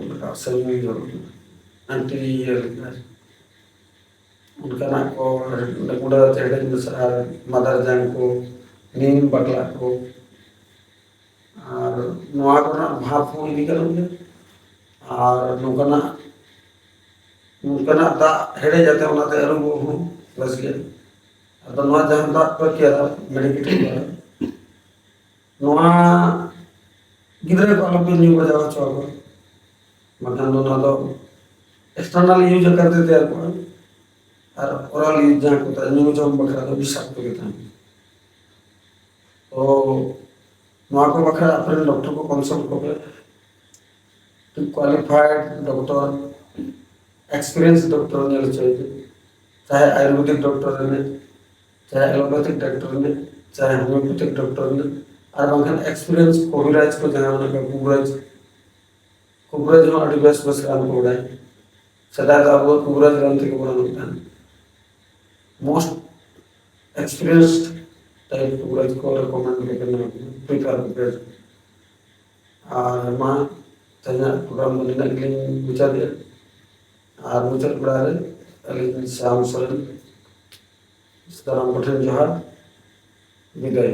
ᱢᱮᱛᱟᱜᱼᱟ ᱥᱟᱹᱨᱩ ᱟᱱᱴᱤ ᱤᱭᱟᱹ ᱞᱮᱠᱟ᱾ ᱚᱱᱠᱟᱱᱟᱜ ᱠᱚ ᱚᱸᱰᱮ ᱜᱩᱸᱰᱟᱹ ᱟᱛᱮ ᱦᱮᱰᱮᱡ ᱢᱮᱥᱟ ᱟᱨ ᱢᱟᱫᱟᱨ ᱡᱟᱝ ᱠᱚ, ᱱᱤᱢ ᱵᱟᱠᱞᱟᱜ ᱠᱚ, ᱟᱨ ᱱᱚᱣᱟ ᱠᱚᱨᱮᱱᱟᱜ ᱵᱷᱟᱵᱽ ᱦᱚᱸ ᱤᱫᱤ ᱜᱟᱱᱚᱜ ᱜᱮᱭᱟ᱾ ᱟᱨ ᱱᱚᱝᱠᱟᱱᱟᱜ, ᱱᱚᱝᱠᱟᱱᱟᱜ ᱫᱟᱜ ᱦᱮᱰᱮᱡ ᱟᱛᱮ ᱚᱱᱟᱛᱮ ᱟᱹᱨᱩᱵᱚᱜ ᱦᱚᱸ ᱵᱮᱥ ᱜᱮ᱾ ᱟᱫᱚ ᱱᱚᱣᱟ ᱡᱟᱦᱟᱸ ᱫᱟᱜ ᱯᱮ ᱛᱮᱭᱟᱨᱟ ᱢᱮᱰᱤᱠᱮᱴᱮᱰ ᱫᱟᱜ, ᱱᱚᱣᱟ ᱜᱤᱫᱽᱨᱟᱹ ᱠᱚ ᱟᱞᱚᱯᱮ ᱧᱩ ᱵᱟᱡᱟᱣ ᱦᱚᱪᱚ ᱟᱠᱚᱣᱟ, ᱵᱟᱠᱷᱟᱱ ᱫᱚ ᱱᱚᱣᱟ ᱫᱚ external use ᱟᱠᱟᱨ ᱛᱮ ᱛᱮᱭᱟᱨ ᱠᱚᱜᱼᱟ, ᱟᱨ oral use ᱡᱟᱦᱟᱸ ᱠᱚ ᱢᱮᱛᱟᱜᱼᱟ, ᱧᱩ ᱡᱚᱢ ᱵᱟᱠᱷᱨᱟ ᱫᱚ ᱵᱤᱥᱟᱠᱛᱚ ᱜᱮ ᱛᱟᱦᱮᱱᱟ᱾ ᱛᱚ ᱱᱚᱣᱟ ᱠᱚ ᱵᱟᱠᱷᱨᱟ ᱟᱯᱮ ᱨᱮᱱ ᱰᱚᱠᱴᱚᱨ ᱠᱚ consult ᱠᱚᱯᱮ, qualified doctor, experience doctor ᱧᱮᱞ ᱦᱚᱪᱚᱭ ᱯᱮ, ᱪᱟᱦᱮ ᱟᱭᱩᱨᱵᱮᱫᱤᱠ ᱰᱚᱠᱴᱚᱨ ᱨᱮᱱ, ᱪᱟᱦᱮ allopathic ᱰᱚᱠᱴᱚᱨ ᱨᱮᱱ, ᱪᱟᱦᱮ homeopathic ᱰᱚᱠᱴᱚᱨ ᱨᱮᱱ, ᱟᱨ ᱵᱟᱝᱠᱷᱟᱱ experience ᱠᱚᱵᱤᱨᱟᱡᱽ ᱠᱚ ᱡᱟᱦᱟᱸ ᱢᱮᱱᱟᱜ ᱠᱚᱣᱟ, ᱠᱚᱵᱤᱨᱟᱡᱽ, ᱠᱚᱵᱤᱨᱟᱡᱽ ᱦᱚᱸ ᱟᱹᱰᱤ ᱵᱮᱥ ᱵᱮᱥ ᱨᱟᱱ ᱠᱚ ᱵᱟᱲᱟᱭᱟ᱾ ᱥᱮᱫᱟᱭ ᱫᱚ ᱟᱵᱚ ᱠᱚᱵᱤᱨᱟᱡᱽ ᱨᱟᱱ ᱛᱮᱜᱮ ᱵᱚᱱ ᱨᱟᱱᱚᱜ ᱠᱟᱱ᱾ Most experienced type ᱠᱚᱵᱤᱨᱟᱡᱽ ᱠᱚ recommend ᱠᱚ ᱠᱟᱱᱟ, prefer ᱠᱚ ᱠᱟᱱᱟ᱾ ᱟᱨ ᱢᱟ ᱛᱮᱦᱮᱧᱟᱜ program ᱫᱚ ᱱᱤᱱᱟᱹᱜ ᱜᱮᱞᱤᱧ ᱢᱩᱪᱟᱹᱫᱮᱜᱼᱟ᱾ ᱟᱨ ᱢᱩᱪᱟᱹᱫ ᱵᱮᱲᱟ ᱨᱮ ᱟᱹᱞᱤᱧ ᱥᱟᱢ ᱥᱚᱨᱮᱱ ᱥᱟᱱᱟᱢ ᱠᱚᱴᱷᱮᱱ ᱡᱚᱦᱟᱨ, ᱵᱤᱫᱟᱹᱭ᱾